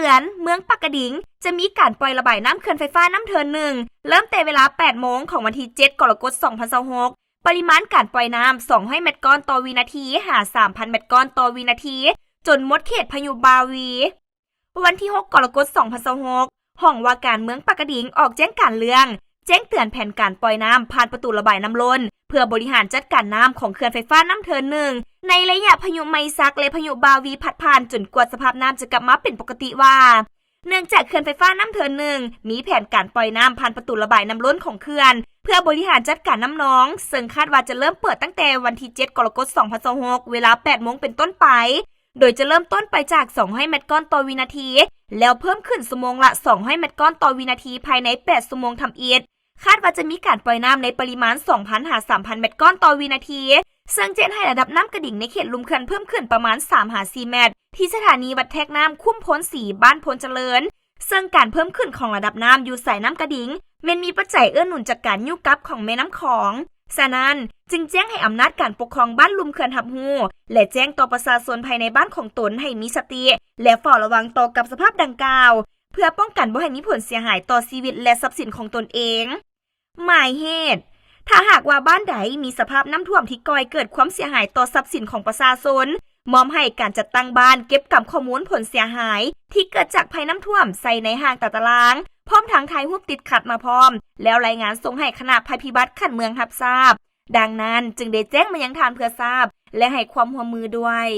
ອນ ເມືອງປາກກະດິງ ຈະມີການປ່ອຍລະບາຍນ້ຳເຂື່ອນໄຟຟ້ານ້ຳເທີນໜຶ່ງ ເລີ່ມແຕ່ເວລາ ແປດໂມງ ຂອງວັນທີ ເຈັດ ກໍລະກົດ ສອງພັນຊາວຫົກ ປະລິມານການປ່ອຍນ້ຳ ສອງຮ້ອຍແມັດກ້ອນຕໍ່ວິນາທີ ຫາ ສາມພັນແມັດກ້ອນຕໍ່ວິນາທີ ຈົນໝົດເຂດພາຍຸບາວີ. ວັນທີ ຫົກ ກໍລະກົດ ສອງພັນຊາວຫົກ ຫ້ອງວ່າການເມືອງປາກກະດິງອອກແຈ້ງການເລື່ອງ ແຈ້ງເຕືອນແຜນການປ່ອຍນ້ຳຜ່ານປະຕູລະບາຍນ້ຳລົ້ນ ເພື່ອບໍລິຫານຈັດການນ້ຳຂອງເຂື່ອນໄຟຟ້ານ້ຳເທີນໜຶ່ງ ໃນໄລຍະພາຍຸໄມຊັກ ແລະ ພາຍຸບາວີພັດຜ່ານ ຈົນກວ່າສະພາບນ້ຳຈະກັບມາເປັນປົກກະຕິວ່າ ເນື່ອງຈາກເຂື່ອນໄຟຟ້ານ້ຳເທີນໜຶ່ງ ມີແຜນການປ່ອຍນ້ຳຜ່ານປະຕູລະບາຍນ້ຳລົ້ນຂອງເຂື່ອນ ເພື່ອບໍລິຫານຈັດການນ້ຳນອງ ເຊິ່ງຄາດວ່າຈະເລີ່ມເປີດຕັ້ງແຕ່ວັນທີ ເຈັດ ກໍລະກົດ ສອງພັນຊາວຫົກ ເວລາ ແປດໂມງ ເປັນຕົ້ນໄປ ໂດຍຈະເລີ່ມຕົ້ນໄປຈາກ ສອງຮ້ອຍແມັດກ້ອນຕໍ່ວິນາທີ ແລ້ວເພີ່ມຂຶ້ນຊົ່ວໂມງລະ ສອງຮ້ອຍແມັດກ້ອນຕໍ່ວິນາທີ ພາຍໃນ ແປດຊົ່ວໂມງທຳອິດ. ຄາດວ່າຈະມີການປ່ອຍນ້ຳໃນປະລິມານ ສອງພັນ ຫາ ສາມພັນແມັດກ້ອນຕໍ່ວິນາທີ ເຊິ່ງຈະເຮັດໃຫ້ລະດັບນ້ຳກະດິງໃນເຂດລຸ່ມເຂື່ອນເພີ່ມຂຶ້ນປະມານ ສາມ ຫາ ສີ່ແມັດ ທີ່ສະຖານີວັດແທກນ້ຳຄຸ້ມໂພນສີ ບ້ານໂພນຈະເລີນ ເຊິ່ງການເພີ່ມຂຶ້ນຂອງລະດັບນ້ຳຢູ່ສາຍນ້ຳກະດິງ ແມ່ນມີປັດໄຈເອື້ອໜູນຈາກການຍູ້ກັບຂອງແມ່ນ້ຳຂອງ. ສະນັ້ນ ຈຶ່ງແຈ້ງໃຫ້ອຳນາດການປົກຄອງບ້ານລຸ່ມເຂື່ອນຮັບຮູ້ ແລະ ແຈ້ງຕໍ່ປະຊາຊົນພາຍໃນບ້ານຂອງຕົນໃຫ້ມີສະຕິ ແລະ ເຝົ້າລະວັງຕໍ່ກັບສະພາບດັ່ງກ່າວ ເພື່ອປ້ອງກັນບໍ່ໃຫ້ມີຜົນເສຍຫາຍຕໍ່ຊີວິດ ແລະ ຊັບສິນຂອງຕົນເອງ. ໝາຍເຫດ ຖ້າຫາກວ່າບ້ານໃດມີສະພາບນ້ຳຖ້ວມທີ່ກໍ່ໃຫ້ເກີດຄວາມເສຍຫາຍຕໍ່ຊັບສິນຂອງປະຊາຊົນ, ມອບໃຫ້ການຈັດຕັ້ງບ້ານເກັບກຳຂໍ້ມູນຜົນເສຍຫາຍທີ່ເກີດຈາກໄພນ້ຳຖ້ວມໃສ່ໃນຮ່າງຕາຕະລາງ, ພ້ອມທັງຖ່າຍຮູບຕິດຂັດມາພ້ອມ ແລ້ວລາຍງານສົ່ງໃຫ້ຄະນະໄພພິບັດຂັ້ນເມືອງຮັບຊາບ. ດັ່ງນັ້ນ ຈຶ່ງໄດ້ແຈ້ງມາຍັງທ່ານເພື່ອຊາບ ແລະ ໃຫ້ຄວາມຮ່ວມມືດ້ວຍ.